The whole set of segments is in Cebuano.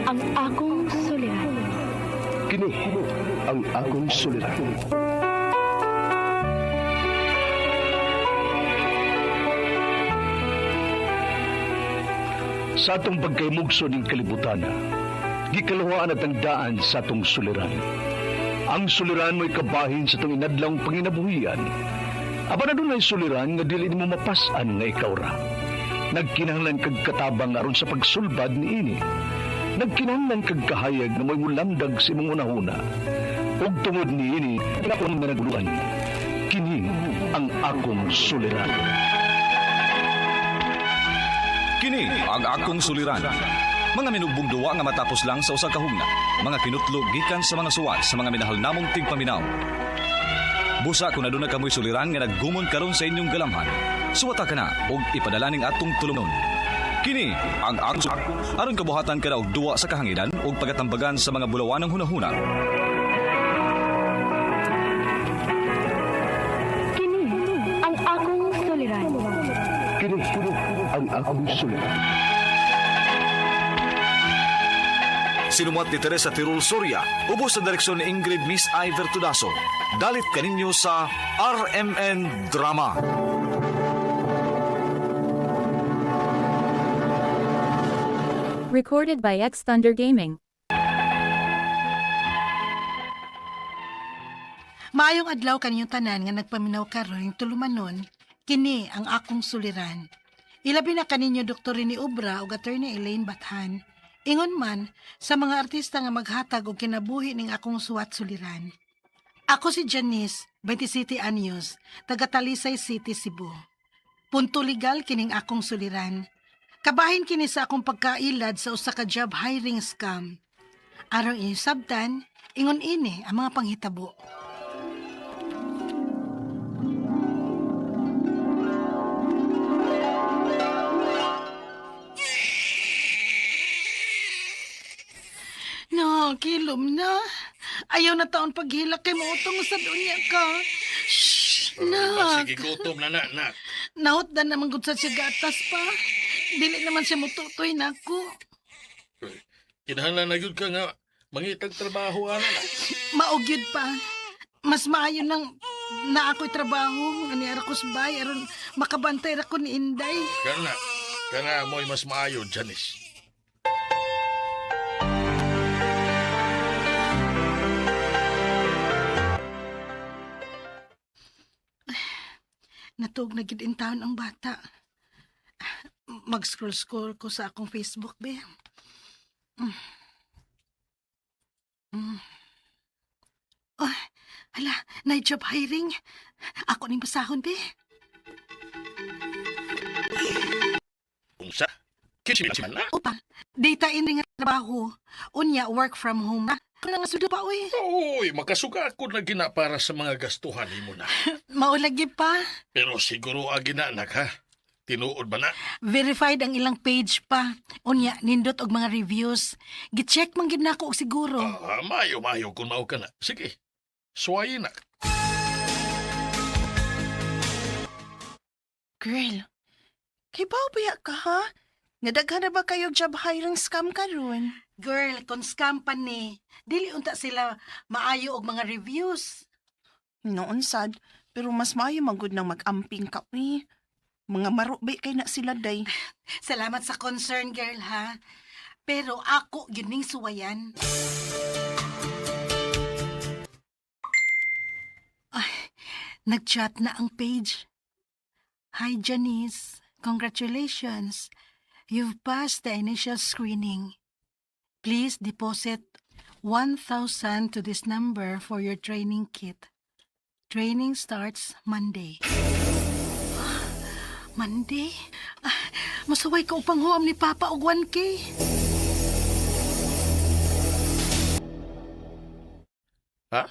ang akong suliran. Kini ang akong suliran. Sa atong pagkaymugso ning kalibutan, gikaluhaan at ang daan sa atong suliran. Ang suliran mo'y kabahin sa atong inadlawng panginabuhian. Apan adunay suliran nga dili nimo mapas-an nga ikaw ra. Nagkinahanglan kag katabang aron sa pagsulbad niini. Nagkinahanglan kag kahayag nga mo'y mulamdag sa imong hunahuna. Ug tungod niini, akong naguluhan. Kini ang akong suliran. Kini ang akong suliran. Mga minugbong duwa nga matapos lang sa usa ka hugna. Mga kinutlo gikan sa mga suwat sa mga minahal namong tigpaminaw. Busa kung aduna kamoy suliran nga naggumon karon sa inyong galamhan. Suwata ka na og ipadala ning atong tulungon. Kini ang akong aron kabuhatan ka na og duwa sa kahanginan ug pagatambagan sa mga bulawanang hunahuna. Kini ang akong suliran. Kini ang akong suliran. Sinumat ni Teresa Tirul Soria, ubos sa direksyon ni Ingrid Miss Iver Tudaso. Dalit kaninyo sa RMN Drama. Recorded by X Thunder Gaming. Maayong adlaw kaninyong tanan nga nagpaminaw karon tulumanon, kini ang akong suliran. Ilabi na kaninyo Dr. Rene Obra ug Attorney Elaine Bathan. Ingon man sa mga artista nga maghatag og kinabuhi ning akong suwat suliran. Ako si Janice, 27 anyos, taga Talisay City, Cebu. Punto legal kining akong suliran. Kabahin kini sa akong pagkailad sa usa ka job hiring scam. Aron inyong sabtan, ingon ini ang mga panghitabo. No, kilom na. Ayaw na taon paghilak kay mautong sa dunya ka. Shh, nak. Sige, gutom na na, nak. Nahot na naman gud sa siya gatas pa. Dili naman siya mututoy nako. Kinahanglan na gyud ka nga mangitag trabaho ana na. Maugyod pa. Mas maayo nang na ako'y trabaho nga niara ko sa bahay aron makabantay ra ko ni Inday. Kana, kana mo'y mas maayo, Janice. Natuog na gid in town ang bata. Mag-scroll-scroll ko sa akong Facebook, be. Mm. Mm. Oh, hala, na job hiring. Ako ning basahon, be. Unsa? Kinsa na? Opa, data entry nga trabaho. Unya, work from home na. Ako na nga sudo pa, uy. Uy, makasuga ako na gina para sa mga gastuhan nimo na. Maulagi pa. Pero siguro agi na, nak, ha? Tinuod ba na? Verified ang ilang page pa. Unya, nindot og mga reviews. Gicheck man gid nako og siguro. Ah, mayo, mayo kung mao ka na. Sige, suwayin na. Girl, kay ba ka ha? Nga daghan na ba kayo job hiring scam karon? Girl, kung scam pa ni, dili unta sila maayo og mga reviews. Noon sad, pero mas maayo magud nang mag-amping ka uy. Mga marubi kay na sila day. Salamat sa concern, girl, ha? Pero ako gyud ning suwayan. Ay, nag-chat na ang page. Hi, Janice. Congratulations. You've passed the initial screening. Please deposit 1,000 to this number for your training kit. Training starts Monday. Monday? Ah, masuway ka upang huam ni Papa og 1K. Ha?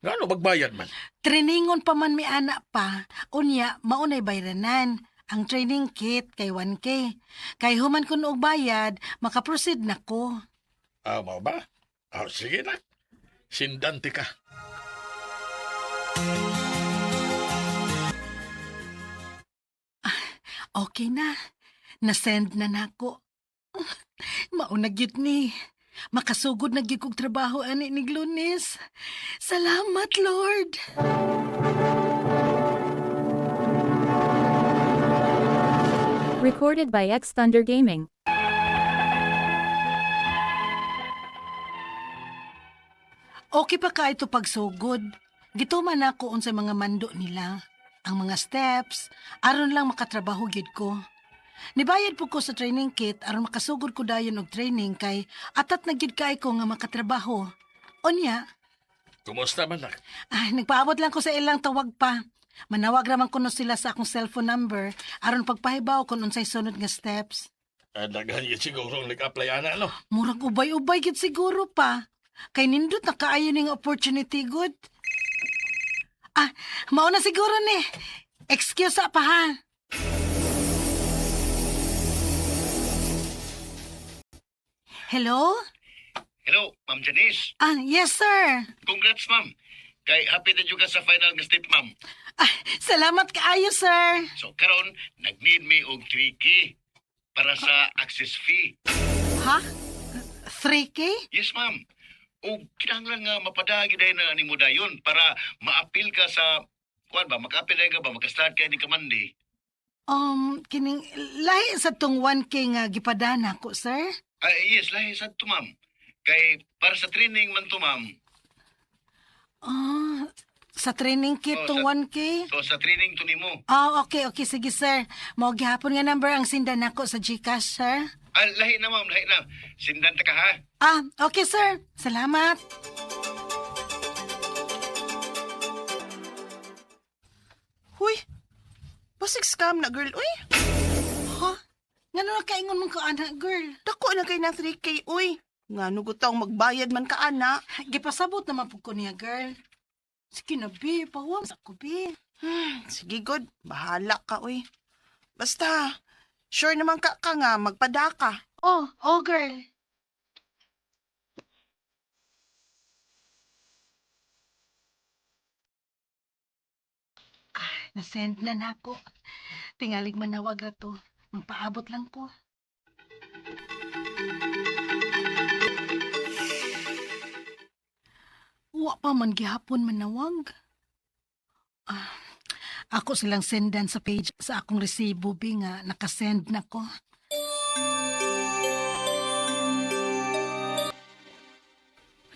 Ngano magbayad man? Trainingon pa man mi ana pa. Unya, maunay bayranan. Ang training kit kay 1K. Kay human kun og bayad, makaproceed na ko. Ah, mao ba? Ah, sige na. Sindante ka. Okay na. Nasend na nako. Mauna gyud ni. Makasugod na gyud kog trabaho ani nig Lunes. Salamat, Lord. Recorded by X Thunder Gaming. Okay pa ka ito pagsugod. Gituman nako unsay mga mando nila. Ang mga steps, aron lang makatrabaho gyud ko. Nibayad po ko sa training kit aron makasugod ko dayon og training kay atat na gyud kay ko nga makatrabaho. Unya, Kumusta man, nak? ay, nagpaabot lang ko sa ilang tawag pa. Manawag raman kuno sila sa akong cellphone number aron pagpahibaw kung unsay sunod nga steps. Ah, daghan yun siguro ang nag-apply ana, no? Murag ubay-ubay gid siguro pa. Kay nindot na kaayo ning opportunity good. Ah, mao na siguro ni. Excuse sa pa ha. Hello? Hello, Ma'am Janice. Ah, yes sir. Congrats, ma'am. Kay happy na jud ka sa final nga step, ma'am. Ah, salamat kaayo sir. So karon nag-need me og 3K para sa access fee. Ha? 3K? Yes, ma'am. Og kinahanglan nga mapadagi dayon na nimo dayon para maapil ka sa kuan ba, maka-apil dayon ka ba, maka-start ka ni Monday. Kining lahi sa tong 1K nga gipadana ko, sir. Ah, yes, lahi sad to, ma'am. Kay para sa training man to, ma'am. Ah, sa training kit Oh, tong 1K? So sa training to nimo. Ah, okay, okay. Sige, sir. Mao gihapon nga number ang sindan nako sa GCash, sir. Ah, lahi na, ma'am, lahi na. Sindan ta ka ha. Ah, okay, sir. Salamat. Huy, basig scam na girl, uy. Ha? Ngano nakaingon mong ka, anak, girl? Dako na kay na 3K, uy. Nga nugutaw magbayad man ka, ana. Gipasabot naman po ko niya, girl. Sige na, be. Pahuwam sa ko, be. Sige, good. Bahala ka, uy. Basta, sure naman ka ka nga, magpadaka. Oh, oh, girl. Ah, nasend na nako. Tingalig manawag ra to. Magpaabot lang ko. Wa pa man gihapon manawag. Ah, ako silang sendan sa page sa akong resibo bi nga nakasend na ko.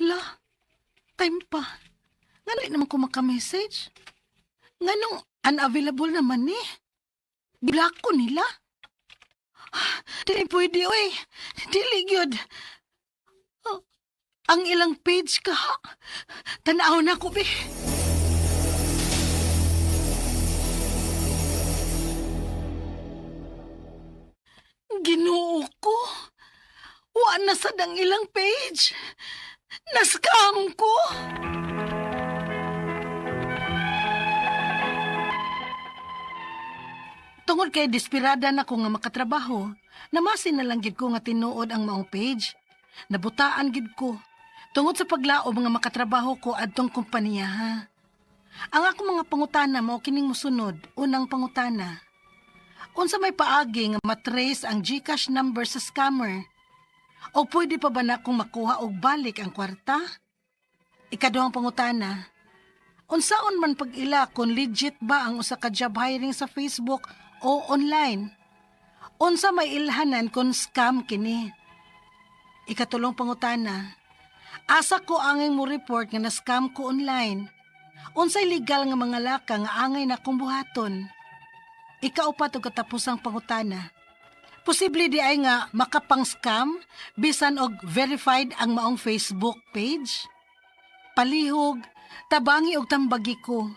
La, time pa. Nga di naman ko maka-message. Nga nung unavailable naman eh. Block ko nila. Ah, dili pwede, oy. Dili gyud. Ah, ang ilang page ka. Tanaw na ko, be. Ginoo ko. Wa na sad ang ilang page. Nascam ko. Tungod kay desperada na ko nga makatrabaho, namasin na lang gid ko nga tinuod ang maong page. Nabutaan gid ko. Tungod sa paglaom nga makatrabaho ko adtong kompanya ha. Ang akong mga pangutana mao kining mosunod, unang pangutana. Unsa may paagi nga matrace ang GCash number sa scammer? O pwede pa ba na kung makuha og balik ang kwarta? Ikaduhang pangutana, unsaon man pag-ila kung legit ba ang usa ka job hiring sa Facebook o online? Unsa may ilhanan kung scam kini? Ikatulong pangutana, asa ko angay mo report nga na-scam ko online? Unsay legal nga mga laka nga angay na kong buhaton? Ikaupat og katapusang pangutana. Posible di ay nga makapang-scam bisan og verified ang maong Facebook page? Palihog, tabangi og tambagi ko.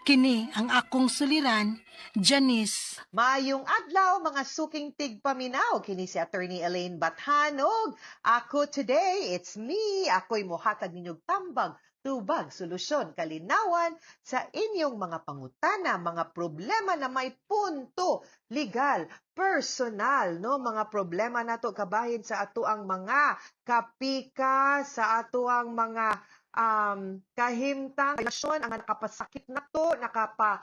Kini ang akong suliran, Janice. Maayong adlaw mga suking tigpaminaw kini si Attorney Elaine Bathanog. Ako today, it's me. Ako'y mohatag ninyong tambag, tubag, solusyon, kalinawan sa inyong mga pangutana, mga problema na may punto, legal, personal, no? Mga problema nato kabahin sa atoang mga kapika, sa atoang mga kahimtang, relasyon, ang nakapasakit nato, nakapa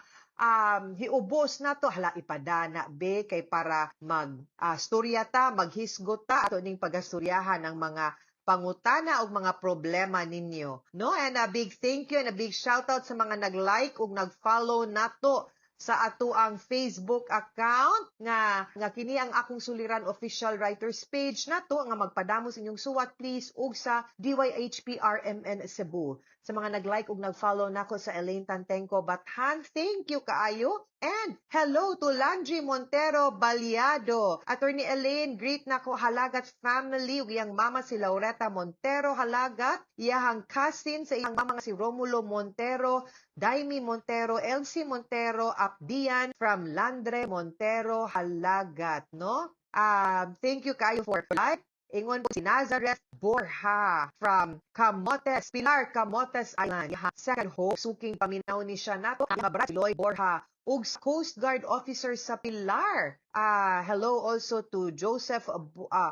hiubos na to hala ipadana be kay para mag storya ta maghisgot ta ato ning pagastoryahan ang mga pangutana og mga problema ninyo. No, and a big thank you and a big shout out sa mga nag-like ug nag-follow nato sa atoang Facebook account nga kini ang Akong Suliran official writers page nato nga magpadamo sa inyong suwat please, ug sa DYHPRMN Cebu. Sa mga nag-like ug nag-follow nako sa Elaine Tantengco Bathan, thank you kaayo. And hello to Landry Montero Baliado. Attorney Elaine, greet nako Halagat family ug iyang mama si Laureta Montero Halagat, iyahang cousin sa iyang mama nga si Romulo Montero, Daimi Montero, Elsie Montero, Abdian from Landre Montero Halagat, no? Thank you kayo for like. Ingon po si Nazareth Borja from Camotes, Pilar, Camotes Island. Yaha, second hope, suking paminaw ni siya nato. Ang mga brad, Loy Borja, ug Coast Guard officer sa Pilar. Hello also to Joseph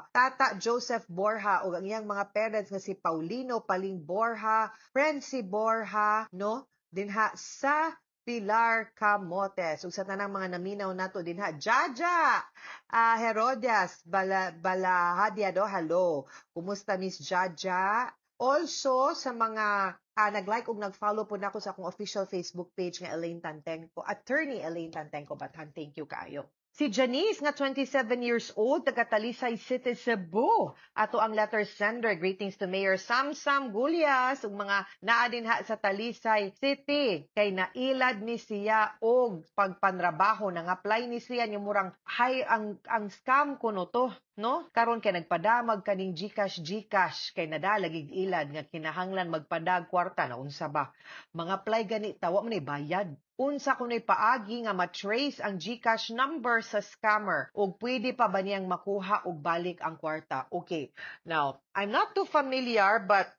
Tata Joseph Borja ug ang iyang mga parents nga si Paulino Paling Borja, Prency Borja, no? Dinha sa Pilar, Camotes. Ug sa tanang mga naminaw nato dinha, Jaja Herodias Balahadia do, hello. Kumusta, Miss Jaja? Also sa mga nag-like ug nag-follow po nako sa akong official Facebook page nga Elaine Tantengco, Attorney Elaine Tantengco Bathan, thank you kaayo. Si Janice nga 27 years old, taga Talisay City, Cebu. Ato ang letter sender. Greetings to Mayor Samsam Gulyas ug mga naa dinha sa Talisay City. Kay nailad ni siya og pagpanrabaho, nang apply ni siya ni murang hay ang scam kuno to, no? Karon kay nagpadamag kaning GCash GCash kay nadalagig ilad nga kinahanglan magpadag kwarta na unsa ba. Mga apply gani ta, wa man ay bayad. Unsa kuno'y paagi nga ma-trace ang GCash number sa scammer ug pwede pa ba niyang makuha og balik ang kwarta? Okay. Now, I'm not too familiar, but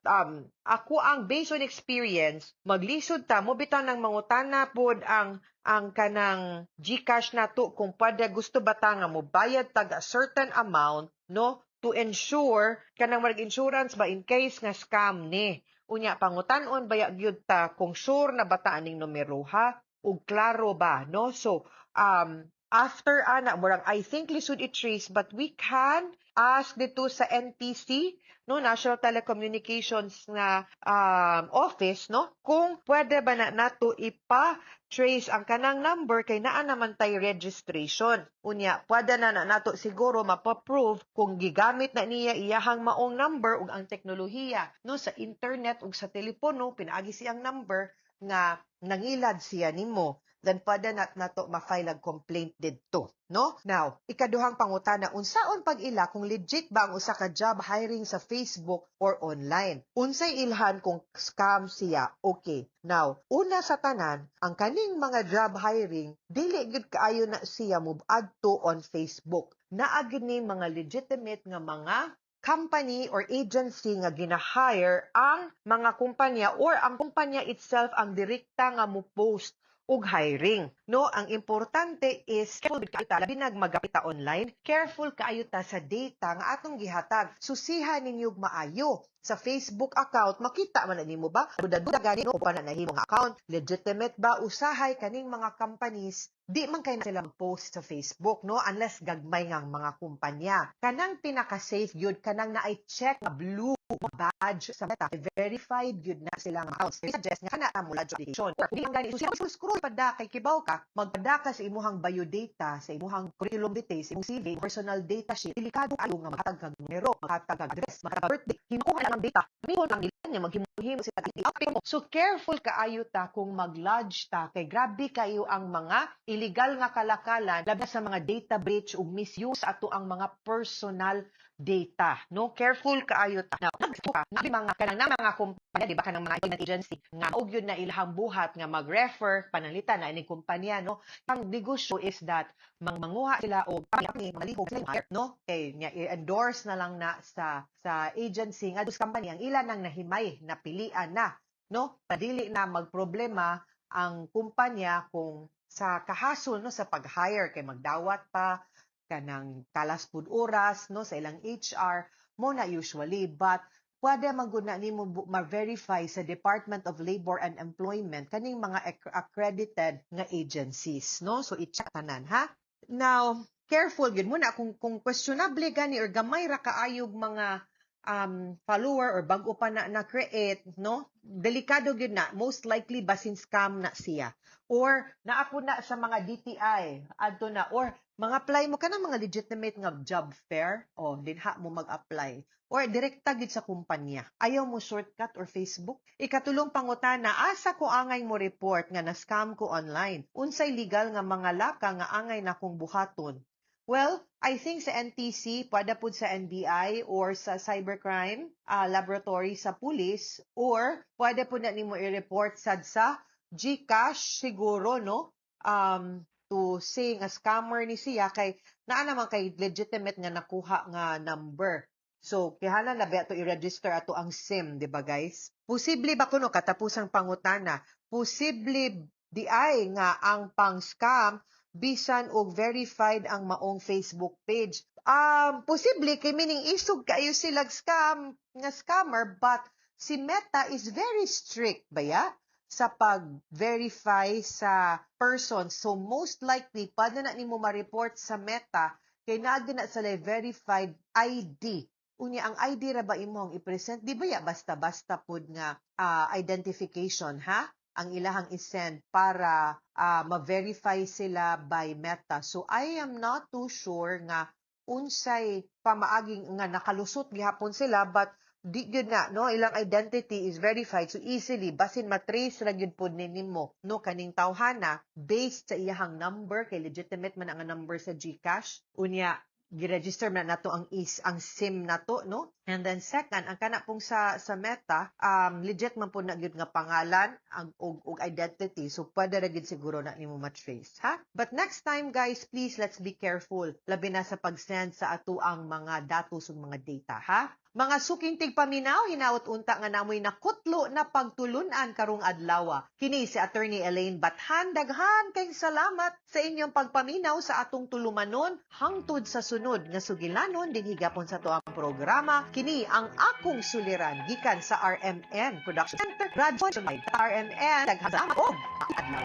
ako ang based on experience, maglisod ta mo bitaw nang mangutana pod ang kanang GCash nato kung pwede, gusto ba ta nga mobayad tag a certain amount, no, to ensure kanang mag insurance ba in case nga scam ni. Unya pangutan-on baya gyud ta kung sure na ba ta aning numero ha ug klaro ba, no? So after ana, murang I think lisod i-trace, but we can ask dito sa NTC, no, National Telecommunications nga office, no, kung pwede ba na nato ipa-trace ang kanang number kay naa naman tay registration. Unya pwede na nato siguro mapa-prove kung gigamit na niya iyahang maong number ug ang teknolohiya, no, sa internet ug sa telepono pinaagi siyang number nga nangilad siya nimo, then pwede na nato ma-file ang complaint didto, no? Now, ikaduhang pangutana, unsaon pag-ila kung legit ba ang usa ka job hiring sa Facebook or online? Unsay ilhan kung scam siya? Okay. Now, una sa tanan, ang kaning mga job hiring dili gyud kaayo na siya mo adto on Facebook. Naa gyud ni mga legitimate nga mga company or agency nga gina-hire ang mga kumpanya or ang kumpanya itself ang direkta nga mo post og hiring. No, ang importante is careful kaayo ta, labi nag magapita online, careful kaayo ta sa data nga atong gihatag. Susiha ninyo maayo. Sa Facebook account, makita man na nimo ba? Duda-duda gani, no, kung na nahimo nga account, legitimate ba? Usahay kaning mga companies, di man kay na sila post sa Facebook, no, unless gagmay nga mga kumpanya. Kanang pinaka-safe gyud kanang naay check nga blue badge sa Meta, verified gyud na sila nga accounts. Suggest nga kana mo lodge application. Or kung di man gani, susi scroll pada kay kibaw ka, magpada ka sa imuhang biodata, sa imuhang curriculum vitae, sa imong CV, personal data sheet. Delikado ayo nga maghatag kag numero, maghatag kag address, maghatag kag birthday. Himuha lang ang data. Mihon lang nila niya maghimo-himo sila. So careful kaayo ta kung mag-lodge ta kay grabe kayo ang mga illegal nga kalakalan, labi na sa mga data breach ug misuse ato ang mga personal data, no? Careful kaayo ta. Now, ka na mga kanang na mga kumpanya, di ba, kanang mga employment agency nga og yun na ilahang buhat nga mag-refer pananglitan na ining kumpanya, no? Ang negosyo is that manguha sila og mga lihok sila hire, no, kay nya i-endorse na lang na sa agency nga dus company ang ila nang nahimay napilian na, no, dili na magproblema ang kumpanya kung sa kahasol, no, sa pag-hire kay magdawat pa kanang kalas pud oras, no, sa ilang HR mo na usually. But pwede man gud na nimo ma-verify sa Department of Labor and Employment kaning mga accredited nga agencies, no? So i-check tanan ha. Now, careful gyud muna kung questionable gani or gamay ra kaayog mga follower or bag-o pa na na-create, no? Delikado gyud na. Most likely basin scam na siya. Or naa po na sa mga DTI, adto na, or mga apply mo kanang mga legitimate nga job fair, o dinha mo mag-apply. Or direkta gyud sa kumpanya. Ayaw mo shortcut or Facebook. Ikatulong pangutana, asa ko angay mo report nga na-scam ko online? Unsay legal nga mga laka nga angay nakong buhaton? Well, I think sa NTC, pwede pud sa NBI or sa cybercrime laboratory sa police, or pwede pud na nimo i-report sad sa GCash siguro, no? To say nga scammer ni siya kay naa naman kay legitimate nga nakuha nga number. So, kinahanglan na ba ato i-register ato ang SIM, di ba, guys? Posible ba kuno, katapusang pangutana, posible di ay nga ang pang-scam bisan og verified ang maong Facebook page? Posible kay meaning isog kayo silag scam nga scammer, but si Meta is very strict baya sa pag-verify sa person. So most likely pwede na nimo ma-report sa Meta kay naa na sila verified ID. Unya ang ID ra ba imong i-present? Di ba ya basta-basta pud nga identification ha ang ilahang isend para ma-verify sila by Meta. So I am not too sure nga unsay pamaaging nga nakalusot gihapon sila, but di gyud na, no, ilang identity is verified, so easily basin matrace ra gyud pud ni nimo, no, kaning tawhana based sa iyahang number kay legitimate man ang number sa GCash. Unya giregister na nato ang is ang SIM nato, no? And then second, ang kana pong sa Meta, legit man po na gyud nga pangalan ang og identity, so pwede ra gyud siguro na nimo ma-trace, ha? But next time, guys, please, let's be careful, labi na sa pag-send sa ato ang mga datos ug mga data, ha? Mga suking tigpaminaw, hinaot unta nga namoy nakutlo na pagtulunan karong adlaw. Kini si Attorney Elaine Bathan. Daghan kay salamat sa inyong pagpaminaw sa atong tulumanon hangtod sa sunod nga sugilanon dinhi gapon sa atoang programa. Kini ang Akong Suliran gikan sa RMN Production Center, Radyo RMN. Daghan salamat og adlaw.